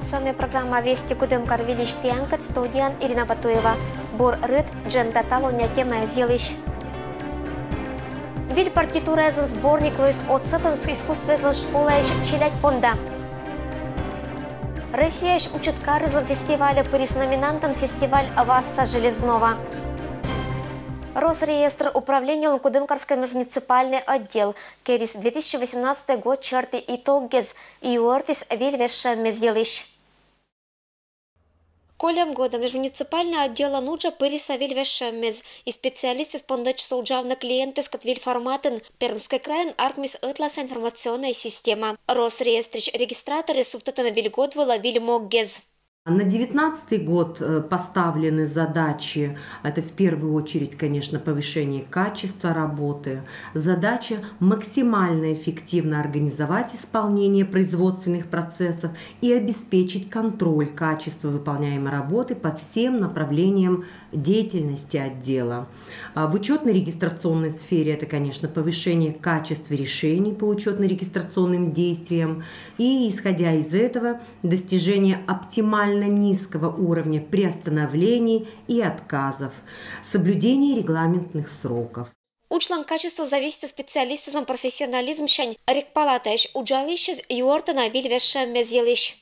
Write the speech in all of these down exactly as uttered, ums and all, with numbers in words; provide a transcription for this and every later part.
Информационная программа «Вести Кудымкар» выльысь тіянкӧд, студияын Ирина Батуева. Бур рыт, дженда талуння темаяс йылысь. Выль партитураэзлӧн сборник лоис отсӧгӧн искусствоэзлӧн школаысь челядь понда. Россияысь учӧт каръезлӧн фестивальӧ пырис номинантӧн фестиваль «Васса Железнова». Росреестр управлениелӧн Кудымкарскӧй межмуниципальнӧй отдел керис две тысячи восемнадцатӧй год серти итогъяс и юӧртіс выль вежсьӧммӧс йылысь. Кольӧм годӧ межмуниципальнӧй отделлӧн уджӧ пырис выль вежсьӧммӧс, и специалистъяс пондӧдчисны уджавны клиентъяскӧд выль форматын. Пермскӧй крайын артмис ӧтлаыс информационнӧй система. Росреестрысь регистраторъяс сувтӧдӧны выль год вылӧ выль могъяс. На девятнадцатый год, э, поставлены задачи. Это в первую очередь, конечно, повышение качества работы. Задача максимально эффективно организовать исполнение производственных процессов и обеспечить контроль качества выполняемой работы по всем направлениям деятельности отдела. А в учётно-регистрационной сфере это, конечно, повышение качества решений по учётно-регистрационным действиям и, исходя из этого, достижение оптимально низкого уровня приостановлений и отказов, соблюдение регламентных сроков. Уджлӧн качество зависитӧ специалистъяслӧн профессионализмсянь. Регпалатаысь уджалысьяс юӧртӧны выль вежсьӧммӧс йылысь.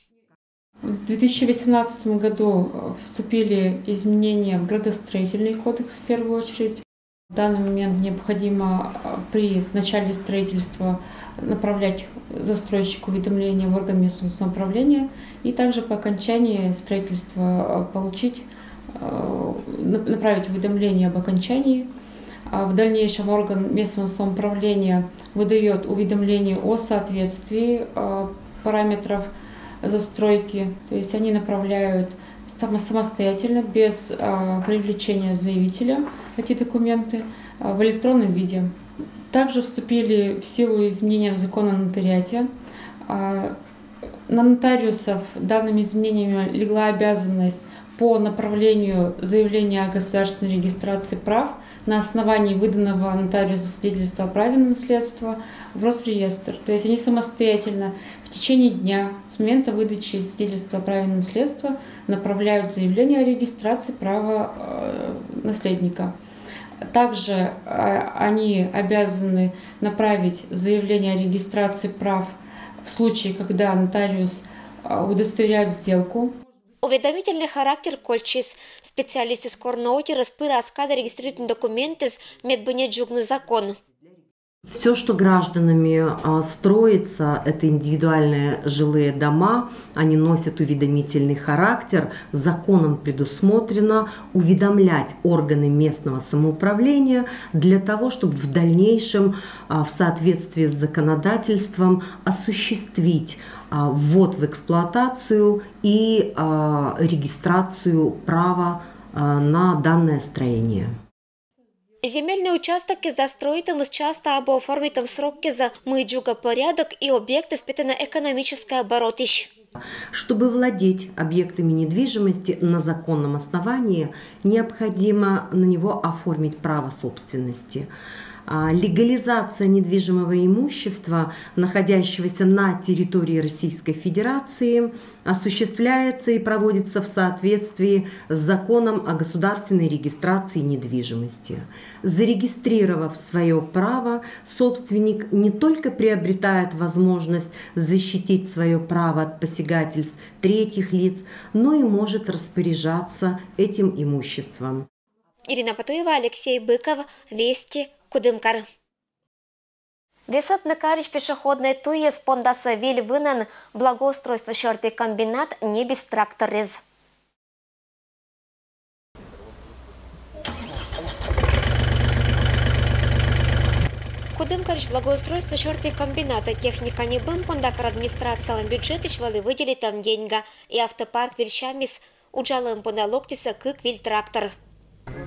В две тысячи восемнадцатом году, э, вступили изменения в градостроительный кодекс в первую очередь. В данный момент необходимо, э, при начале строительства направлять застройщику уведомление в орган местного самоуправления и также по окончании строительства, э, получить, э, нап-, направить уведомление об окончании. А в дальнейшем орган местного самоуправления выдаёт уведомление о соответствии, э, параметров застройки. То есть они направляют само-, самостоятельно, без, э, привлечения заявителя, эти документы, э, в электронном виде. Также вступили в силу изменения в закон о нотариате. А, на нотариусов данными изменениями легла обязанность по направлению заявления о государственной регистрации прав на основании выданного нотариусу свидетельства о праве на наследство в Росреестр. То есть они самостоятельно в течение дня с момента выдачи свидетельства о праве на наследство направляют заявление о регистрации права, э, наследника. Также, э, они обязаны направить заявление о регистрации прав в случае, когда нотариус, э, удостоверяет сделку. Уведомительнӧй характер кольччис. Специалистъяс кор нӧ ӧти-рӧс пырас кадӧ регистрируйтны документъяс, мед бы не дзугны закон. Всё, что гражданами, а, строится, это индивидуальные жилые дома, они носят уведомительный характер. Законом предусмотрено уведомлять органы местного самоуправления для того, чтобы в дальнейшем, а, в соответствии с законодательством осуществить, а, ввод в эксплуатацию и, а, регистрацию права, а, на данное строение. Земельнӧй участокъяс да стрӧитӧмыс частӧ абу оформитӧм срок кежлӧ, мый дзугӧ порядок и объектъяс петӧны экономическӧй оборотысь. Чтобы владеть объектами недвижимости на законном основании, необходимо на него оформить право собственности. А, легализация недвижимого имущества, находящегося на территории Российской Федерации, осуществляется и проводится в соответствии с законом о государственной регистрации недвижимости. Зарегистрировав своё право, собственник не только приобретает возможность защитить своё право от посягательств третьих лиц, но и может распоряжаться этим имуществом. Ирина Батуева, Алексей Быков, Вести, Кудымкар. Весӧтны карысь пешеходнӧй туйяс пондасӧ выль вынӧн благоустройство сьӧрті комбинат ньӧбис тракторрес. Кудымкарысь благоустройство сьӧрті комбинатӧ техника ньӧбӧм понда кар администрациялӧн бюджетысь вӧлі выделитӧм деньга, и автопарк вильсямис. Уджалӧм понда локтісӧ кык выль трактор.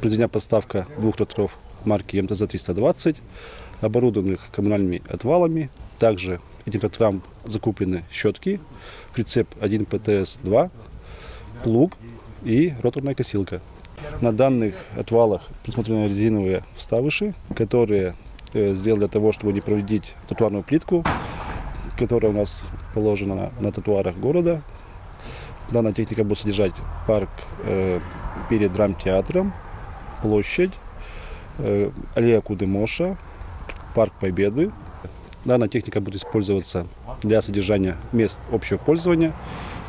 Произведена поставка двух тракторов марки М Т З триста двадцать, оборудованных коммунальными отвалами. Также этим тракторам закуплены щётки, прицеп один П Т С два, плуг и роторная косилка. На данных отвалах предусмотрены резиновые вставыши, которые, э, сделаны для того, чтобы не повредить тротуарную плитку, которая у нас положена на, на тротуарах города. Данная техника будет содержать парк э, перед драмтеатром, площадь, э, аллея Кудымоша, парк Победы. Данная техника будет использоваться для содержания мест общего пользования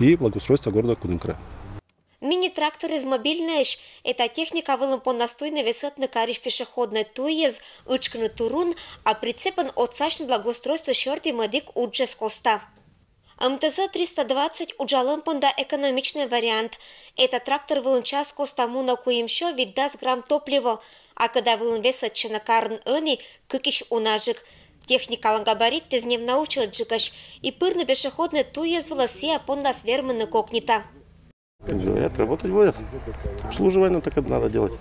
и благоустройства города Кудымкара. Мини-тракторез мобильнӧйӧсь. Эта техника вылын понас туйны весӧтны карысь пешеходнӧй туйез, ытшкыны турун, а прицепӧн отсасьны благоустройство сьӧрті мӧдік уджӧс коста. МТЗ триста двадцать уджалӧм понда экономичнӧй вариант. Эта трактор вылын час коста мунӧ куим сё витдас грамм топливо, а кӧда вылын весӧдчӧны карын ӧні, кыкысь унажык. Техникалӧн габариттіс нем на ӧдшӧдджыкӧсь, и пырны пешеходнӧй туйез вылӧ сійӧ пондас вермыны кокнита. Как говорят, работать будет. Обслуживание только надо делать.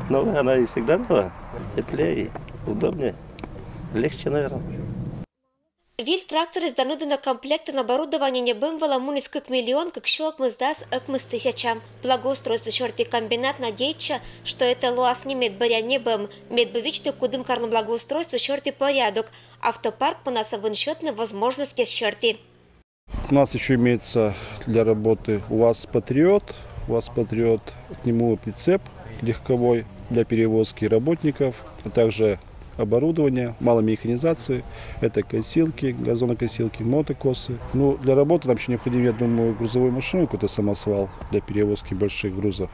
Новая она и всегда новая. Теплее и удобнее. Легче, наверное. Виль тракторез да ныдынӧ комплектӧн оборудование ньӧбӧм вылӧ муніс кык миллион кык сё ӧкмысдас ӧкмыс тысяча. Благоустройство сьӧрті комбинат надейтчӧ, что этӧ лоас не медбӧръя ньӧбӧм, мед бы видзны Кудымкарлӧн благоустройство сьӧрті порядок. Автопарк понас вынсьӧтны возможностьяс сьӧрті. У нас еще имеется для работы УАЗ Патриот. УАЗ Патриот, к нему прицеп легковой для перевозки работников, а также оборудование, малой механизации. Это косилки, газонокосилки, мотокосы. Ну, для работы нам еще необходимо, я думаю, грузовую машину, какой-то самосвал для перевозки больших грузов.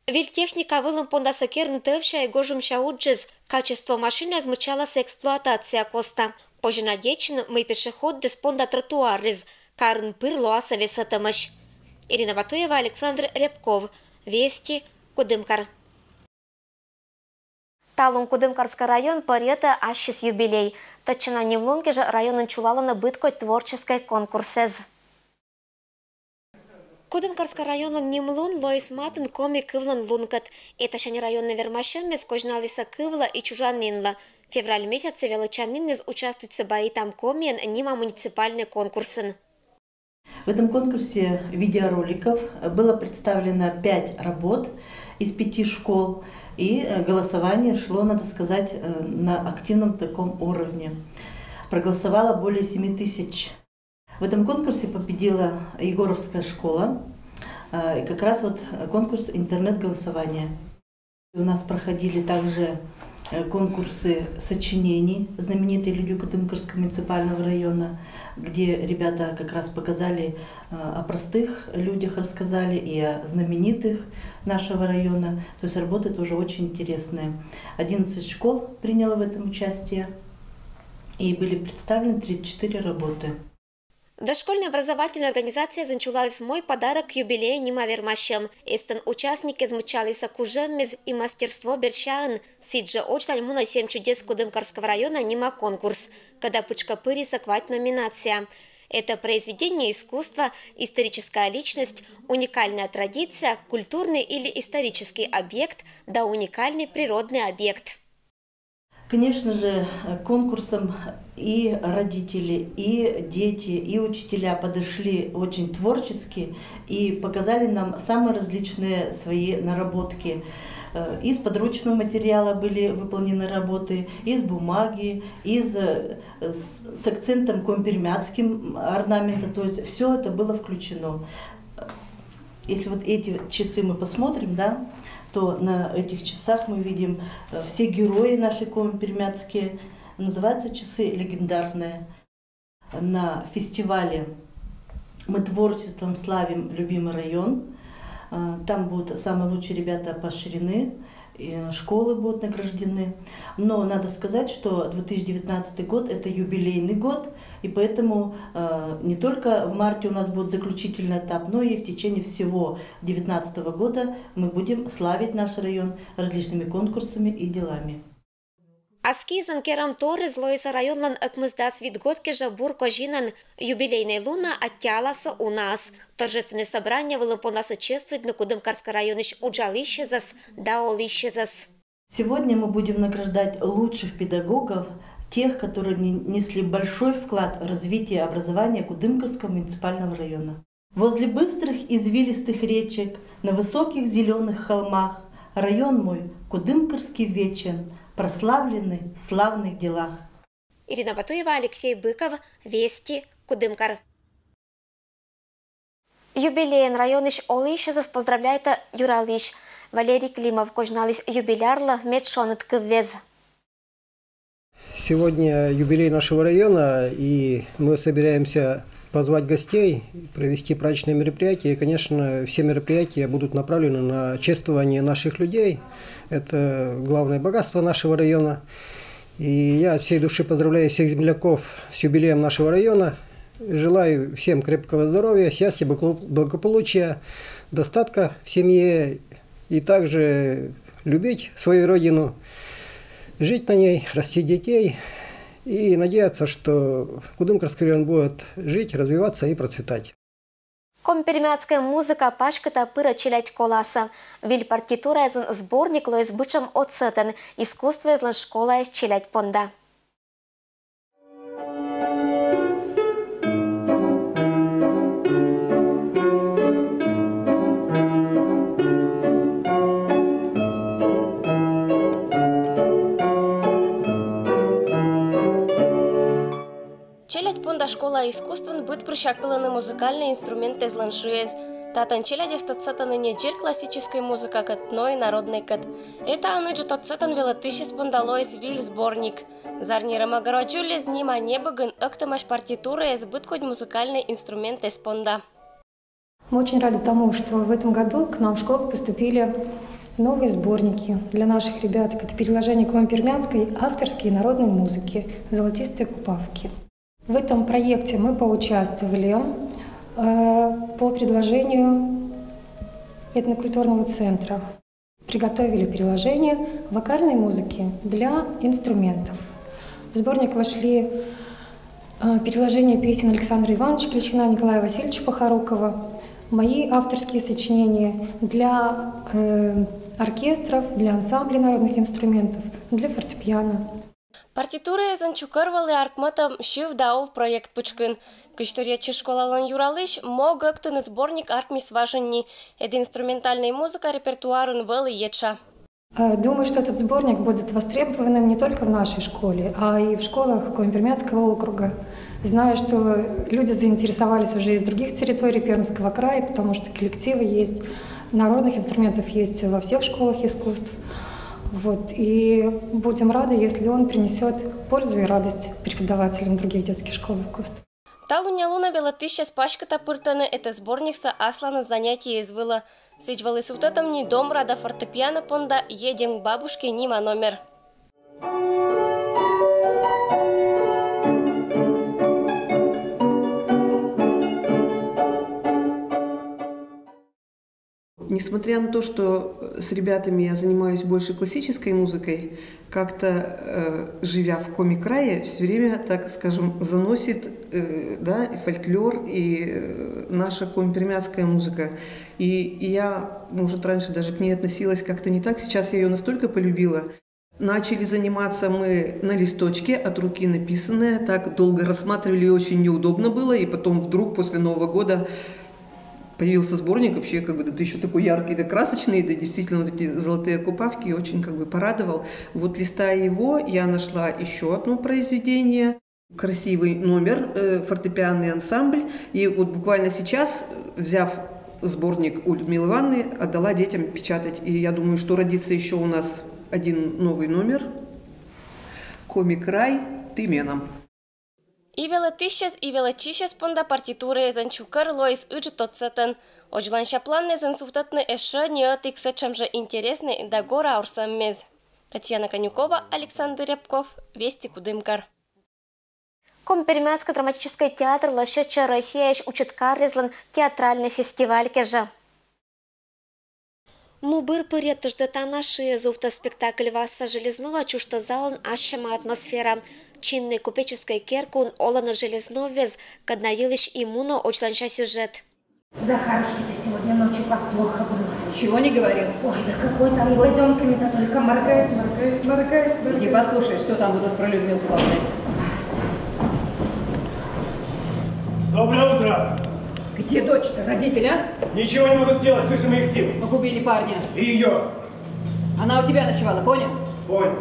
Виль техника вылын пондасӧ керны тӧвся и гожӧмся уджыс. Качество машинаэз мыччаласӧ эксплуатация коста. Позьӧ надейтчыны, мый пешеходыс понда тротуарыс, карын пыр лоасӧ весӧтӧмӧсь. Ирина Батуева, Александр Рябков, Вести, Кудымкар. Талун Кудымкарскӧй район пӧръятӧ ассьыс юбилей. Тӧдчана нимлун кежӧ районын чулалӧны быд кодь творческӧй конкурсэз. Кудымкарскӧй районын нимлун лоис матын коми кывлӧн лункӧд. Этасянь районын вермасьӧмыс козьналісӧ кывлӧ и чужанінлӧ. Февраль месяцын велӧдчаніныс участвуйтчӧ «Баитам комиӧн» нима муниципальнӧй конкурсын. В этом конкурсе видеороликов было представлено пять работ из пяти школ, и голосование шло, надо сказать, на активном таком уровне. Проголосовало более семи тысяч. В этом конкурсе победила Егоровская школа, и как раз вот конкурс интернет-голосования. У нас проходили также конкурсы сочинений «Знаменитые люди Кудымкарского муниципального района», где ребята как раз показали о простых людях, рассказали и о знаменитых нашего района. То есть работы тоже очень интересные. Одиннадцать школ приняло в этом участие и были представлены тридцать четыре работы. Дошкольнӧй образовательнӧй организациязын чулаліс «Мой подарок к юбилею» нима вермасьӧм. Эстӧн участникъяс мыччалісӧ кужӧммис и мастерство берсяын. Сідзжӧ «Очлань мунӧ семь чудес Кудымкарского района» нима конкурс, кӧда пытшкӧ пырисӧ квайт номинация. Это произведение искусства, историческая личность, уникальная традиция, культурный или исторический объект да уникальный природный объект. Конечно же, конкурсом и родители, и дети, и учителя подошли очень творчески и показали нам самые различные свои наработки. Из подручного материала были выполнены работы, из бумаги, из с акцентом коми-пермяцким орнамента, то есть все это было включено. Если вот эти часы мы посмотрим, да, то на этих часах мы видим все герои наши коми-пермяцкие. Называются часы легендарные. На фестивале «Мы творчеством славим любимый район». Там будут самые лучшие ребята поощрены, школы будут награждены. Но надо сказать, что две тысячи девятнадцатый год — это юбилейный год, и поэтому не только в марте у нас будет заключительный этап, но и в течение всего две тысячи девятнадцатого года мы будем славить наш район различными конкурсами и делами. Аскизын керӧмторйыс лоис районлӧн ӧкмысдас вит год кежӧ бур козинӧн. Юбилейнӧй лунӧ аттьӧаласӧ унаӧс. Торжественнӧй собрание вылын понасӧ чествуйтны Кудымкарскӧй районысь уджалысьясӧс да олысьясӧс. Сегодня мы будем награждать лучших педагогов, тех, которые внесли большой вклад в развитие образования Кудымкарского муниципального района. Возле быстрых извилистых речек, на высоких зелёных холмах район мой Кудымкарский вечен, прославленный в славных делах. Ирина Батуева, Алексей Быков, Вести, Кудымкар. Юбилейын районысь олысьӧзӧс поздравляйта юралысь. Валерий Климов козьналіс юбилярлы медшӧр кывъяс. Сегодня юбилей нашего района, и мы собираемся позвать гостей, провести праздничные мероприятия. И, конечно, все мероприятия будут направлены на чествование наших людей. Это главное богатство нашего района. И я от всей души поздравляю всех земляков с юбилеем нашего района. Желаю всем крепкого здоровья, счастья, благо- благополучия, достатка в семье и также любить свою родину, жить на ней, растить детей и надеяться, что Кудымкарский район будет жить, развиваться и процветать. Коми-пермяцкӧй музыка паськыта пырӧ челядь коласӧ. Выль партитураясӧн сборник лоис бытшӧм отсӧтӧн искусствояслӧн школаысь челядь понда. Челядь понда школа искусствын быдпырся кылӧны музыкальнӧй инструментъяслӧн шыэс. Татӧн челядьӧс тӧдсӧдӧны не дзик классическӧй музыкакӧд, но и народнӧйкӧд. Этаын ыджыд отсӧтӧн велӧтысьяс понда лоис выль сборник. «Зарни рӧма гӧра дзуляс» нима небӧгын ӧктамӧсь партитураяс быдкодь музыкальнӧй инструментъяс понда. Мы очень рады тому, что в этом году к нам в школу поступили новые сборники для наших ребят. Это переложение коми-пермяцкой авторской и народной музыки «Золотистые купавки». В этом проекте мы поучаствовали э, по предложению этнокультурного центра. Приготовили переложение вокальной музыки для инструментов. В сборник вошли э, переложения песен Александра Ивановича Клишина, Николая Васильевича Похорукова, мои авторские сочинения для э, оркестров, для ансамблей народных инструментов, для фортепиано. Партитураясӧн чукӧр вӧлі артмӧмтӧм «Сьыв да ов» проект пытшкын. Кызь тӧръятчи школалӧн юралысь мог ӧктыны сборник артмис важӧн нин, ӧд инструментальнӧй музыка репертуарын вӧлі етша. Э, Думаю, что этот сборник будет востребованным не только в нашей школе, а и в школах Коми-Пермяцкого округа. Знаю, что люди заинтересовались уже из других территорий Пермского края, потому что коллективы есть, народных инструментов есть во всех школах искусств. Вот. И будем рады, если он принесет пользу и радость преподавателям других детских школ искусств. Талунъя лунӧ велӧтысьяс паськыта пыртӧны этӧ сборниксӧ асланыс занятиеяс вылӧ. Сідз вӧлі сувтӧдӧма домра да фортепиано понда «Едем к бабушке» нима номер. Несмотря на то, что э, с ребятами я занимаюсь больше классической музыкой, как-то э, живя в Коми крае, все время, так скажем, заносит э, да, и фольклор, и э, наша коми-пермяцкая музыка. И я, может, раньше даже к ней относилась как-то не так, сейчас я ее настолько полюбила. Начали заниматься мы на листочке, от руки написанное, так долго рассматривали, и очень неудобно было, и потом вдруг после Нового года появился сборник, вообще как бы да ты еще такой яркий, да красочный, да действительно вот эти «Золотые купавки» очень как бы порадовал. Вот листая его, я нашла еще одно произведение, красивый номер, э, фортепианный ансамбль. И вот буквально сейчас, взяв сборник у Людмилы Ивановны, отдала детям печатать. И я думаю, что родится еще у нас один новый номер. «Коми край, ты менам». И велӧтысьяс, и велӧдчысьяс понда партитураясӧн чукӧр лоис ыджыд отсӧтӧн. Водзланся планъясӧн сувтӧдны эшшӧ ньӧти сэтшӧм жӧ интереснӧй да гора орсӧммез. Татьяна Конюкова, Александр Рябков, «Вести Кудымкар». Коми-пермяцкӧй драматическӧй театр лӧсьӧдчӧ Россияысь учӧдкаръяслӧн театральнӧй фестиваль кежӧ. Му бӧрпырйӧ тӧждӧтана шыӧ зувтӧ спектакль Васса Железнова чужтӧ залын ассьыд атмосфера. Чиннӧй купеческӧй керкаын олӧны Железновъяс, кӧдна йылысь и мунӧ водзланся сюжет. Захарушке-то сегодня ночью как плохо было. Чего не говорил? Ой, да какой там глазенками-то только моргает, моргает, моргает, моргает. Иди послушай, что там будут про Людмилку болтать. Доброе утро! Где дочь-то, родитель, а? Ничего не могу сделать, слышим их сил. Погубили парня. И ее. Она у тебя ночевала, понял? Понял.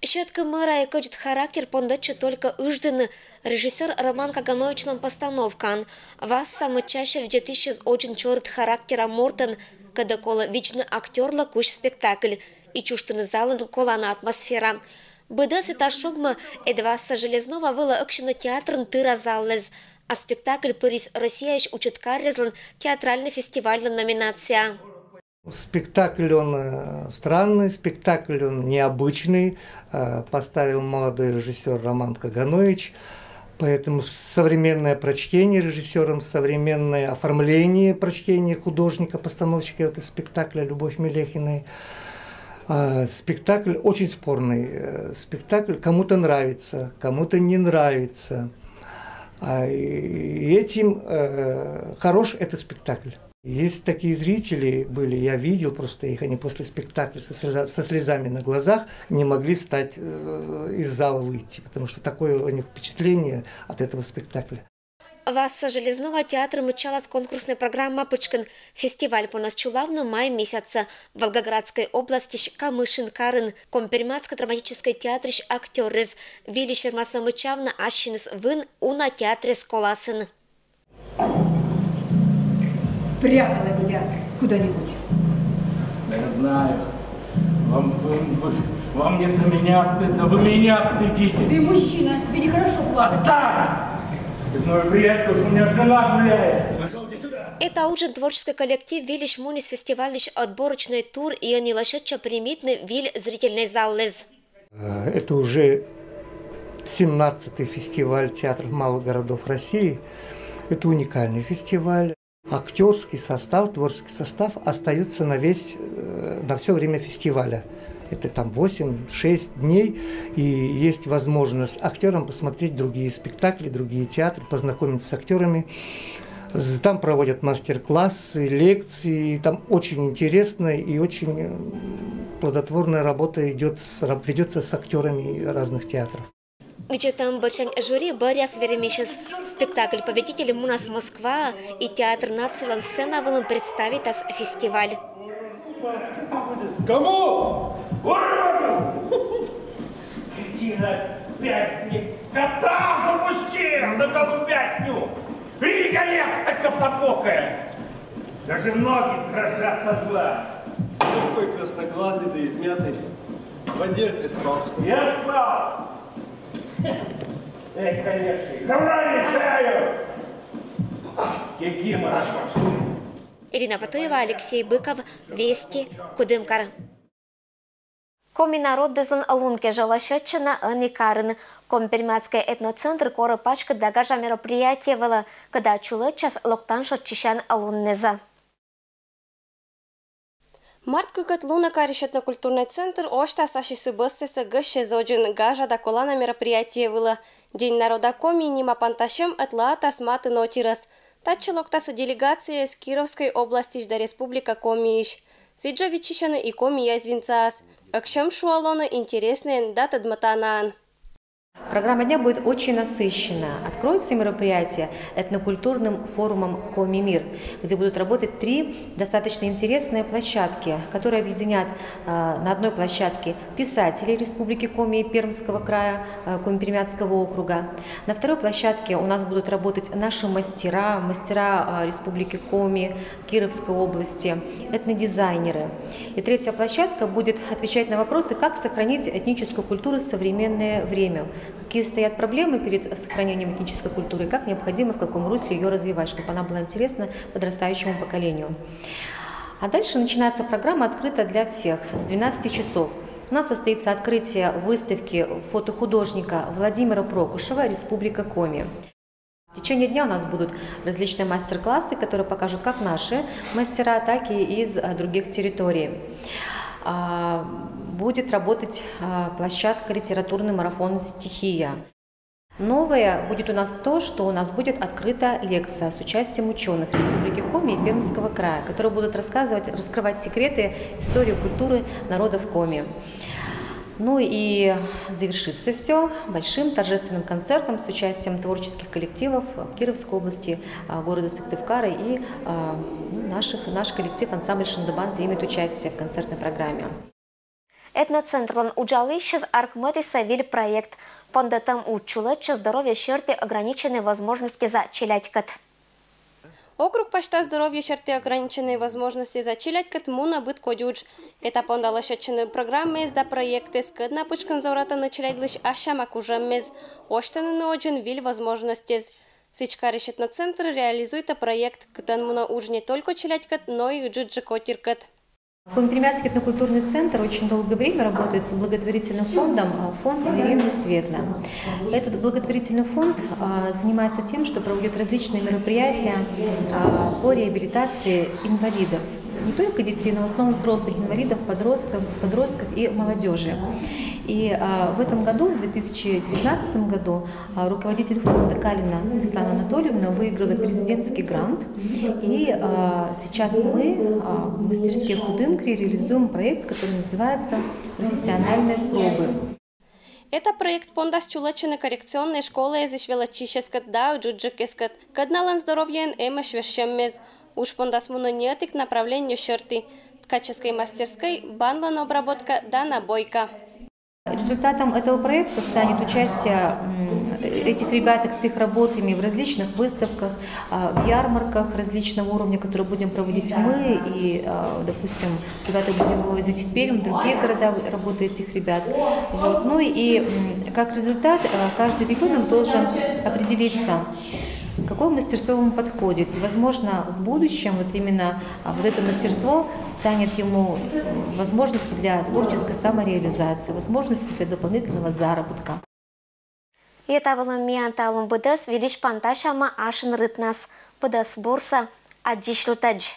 Сьӧд кымӧрай кӧдзыд характер пондӧдчӧ только ыждыны режиссёр Роман Кагановичлӧн постановкаын. Васса мыччасьӧ видзӧдысьӧс озьӧн чорыд характера мортӧн, кӧдӧ колӧ видзны актёрлы кузь спектакль и чужтыны залын колана атмосфера. Быдӧн и та шугмӧ, ӧд Васса Железнова вылӧ ӧксьӧны театрын тыра заллӧз. А спектакль пырис Россияысь учыт каръязлӧн театральнӧй фестивальлӧн номинацияӧ. Спектакль, он э, странный, спектакль, он необычный. Э, поставил молодой режиссер Роман Каганович. Поэтому современное прочтение режиссером, современное оформление прочтения художника-постановщика этого спектакля Любовь Мелехиной. А, спектакль очень спорный. Э, Спектакль кому-то нравится, кому-то не нравится. А и этим э, хорош этот спектакль. Есть такие зрители были, я видел просто их, они после спектакля со, слеза- со слезами на глазах не могли встать, э, из зала выйти, потому что такое у них впечатление от этого спектакля. Васса Железнова театр мыччалас конкурснӧй программа пытшкын. Фестиваль понас чулавны май месяцӧ Волгоградскӧй областьысь Камышин карын. Коми-Пермяцкӧй драматическӧй театрысь актёрыс вильысь вермас мыччавны ассьыныс вын уна театрӧс коласын. Спрятала меня куда-нибудь. Да я знаю. Вам, вы, вы- вам не за меня стыдно, вы меня стыдитесь. Ты мужчина, тебе нехорошо было. Отстань! Ты мою приятель, у меня жена гуляет. Пошёл, иди сюда. Эта уджын творческӧй коллектив вильысь муніс фестивальысь отборочнӧй тур и ӧні лӧсьӧдчӧ примитны виль зрительнӧй заллӧз. Э, Это уже семнадцатый фестиваль театров малых городов России. Это уникальный фестиваль. Актёрский состав, творческий состав остается на весь, э, на все время фестиваля. Это там восемь-шесть дней, и есть возможность актёрам посмотреть другие спектакли, другие театры, познакомиться с актёрами. З- Там проводят мастер-классы, лекции, там очень интересная и очень м, плодотворная работа идет, ведется с актёрами разных театров. Гидзӧдӧм бӧрсянь жюри бӧръяс вермысьӧс. Спектакль победитель мунас Москваӧ и Театр нациялӧн сцена вылын представитас фестиваль. Кому? Уроду! Скотина! Пять дней! Кота запустил на голубятню! Рига нет, так кособокая! Даже ноги дрожат со зла! Какой красноглазый да измятый! В одежде спал, что ли? Я спал! Эх, конечно, говна мешаю! Кикимора пошли! Ирина Потуева, Алексей Быков, Вести, Кудымкар. Коми народыслӧн лун кежлӧ лӧсьӧдчӧны ӧні карын. Коми-Пермяцкӧй этноцентр корӧ паськыд да гажа мероприятие вылӧ, кӧда чулӧдчас локтан шойччысян луннызӧ. Март кыкӧд лунӧ карысь этнокультурнӧй центр осьтас ассьыс бӧссӧ гӧсьтӧ зодзын гажа да колана мероприятие вылӧ. День народа Коми нима пантасьӧм ӧтлаӧ тасматын отирӧс. Татчӧ локтасӧ делегацияяс Кировскӧй областьысь да Республика Комиысь. Сідзжӧ виччысьӧны и Коми Язвинцаас. Ӧксьӧм шуӧ, лоӧны интереснӧйӧн да тӧдмӧтанаӧн. Программа дня будет очень насыщенная. Откроется мероприятие этнокультурным форумом «Коми мир», где будут работать три достаточно интересные площадки, которые объединят э, на одной площадке писателей Республики Коми и Пермского края, э, Коми-Пермяцкого округа. На второй площадке у нас будут работать наши мастера, мастера э, Республики Коми, Кировской области, этнодизайнеры. И третья площадка будет отвечать на вопросы, как сохранить этническую культуру в современное время. Какие стоят проблемы перед сохранением этнической культуры, как необходимо, в каком русле ее развивать, чтобы она была интересна подрастающему поколению. А дальше начинается программа, открыта для всех с двенадцати часов. У нас состоится открытие выставки фотохудожника Владимира Прокушева «Республика Коми». В течение дня у нас будут различные мастер-классы, которые покажут как наши мастера, так и из э, других территорий. А, Будет работать а, площадка «Литературный марафон Стихия». Новое будет у нас то, что у нас будет открыта лекция с участием ученых Республики Коми и Пермского края, которые будут рассказывать, раскрывать секреты истории и культуры народов Коми. Ну и завершится все большим торжественным концертом с участием творческих коллективов Кировской области, а, города Сыктывкара и а, ну, наших, наш коллектив ансамбль «Шындыбан» примет участие в концертной программе. Этноцентрлӧн уджалысьыс аркмӧдіс выль проект. Пондӧтӧм удж чулӧдчӧ здоровье серти ограниченнӧй возможностьса челядькӧд. Округ пасьта здоровье серти ограниченнӧй возможностьса челядькӧд мунӧ быд кодь удж. Эта понда лӧсьӧдчӧны программаэз да проектъяс, кӧд на пычкын зорӧтӧны челядьлысь ассяма кужӧммес. Осьтӧны нин ӧдзӧн выль возможностьяс. Сыктывкарысь этноцентр реализуйтӧ проект, кытӧн мунӧ удж не только челядькӧд, но и ыджыдджык котыркӧд. Коми-Пермяцкий этнокультурный центр очень долгое время работает с благотворительным фондом, а, фонд «Деревня Светлая». Этот благотворительный фонд, а, занимается тем, что проводит различные мероприятия, а, по реабилитации инвалидов. Не только детей, но в основном взрослых инвалидов, подростков, подростков и молодежи. И, а, в этом году, в две тысячи девятнадцатом году, а, руководитель фонда Калина Светлана Анатольевна выиграла президентский грант. И, а, сейчас мы, а, в мастерских Кудымкаре реализуем проект, который называется «Профессиональные пробы». Эта проект пондас чулӧдчӧны коррекционнӧй школаэзысь велӧдчысьӧскӧд да ыджыдджыкӧскӧд, кӧд налӧн здоровьеын эмӧсь вежсьӧммес. Удж пондас мунӧ неӧтик направление серти: ткаческӧй мастерскӧй, банлӧн обработка да набойка. Результатом этого проекта станет участие, м, этих ребяток с их работами в различных выставках, а, в ярмарках различного уровня, которые будем проводить мы, и, а, допустим, куда-то будем вывозить в Пермь, в другие города работы этих ребят. Вот. Ну и, м, как результат, а, каждый ребенок должен определиться, какое мастерство ему подходит. И, возможно, в будущем вот именно, а, вот это мастерство станет ему, м, возможностью для творческой самореализации, возможностью для дополнительного заработка. И та вылын миян талун быдӧс. Выльысь пантасямӧ ашын рытнас. Быдӧс бурсӧ, аддзысьлытӧдз.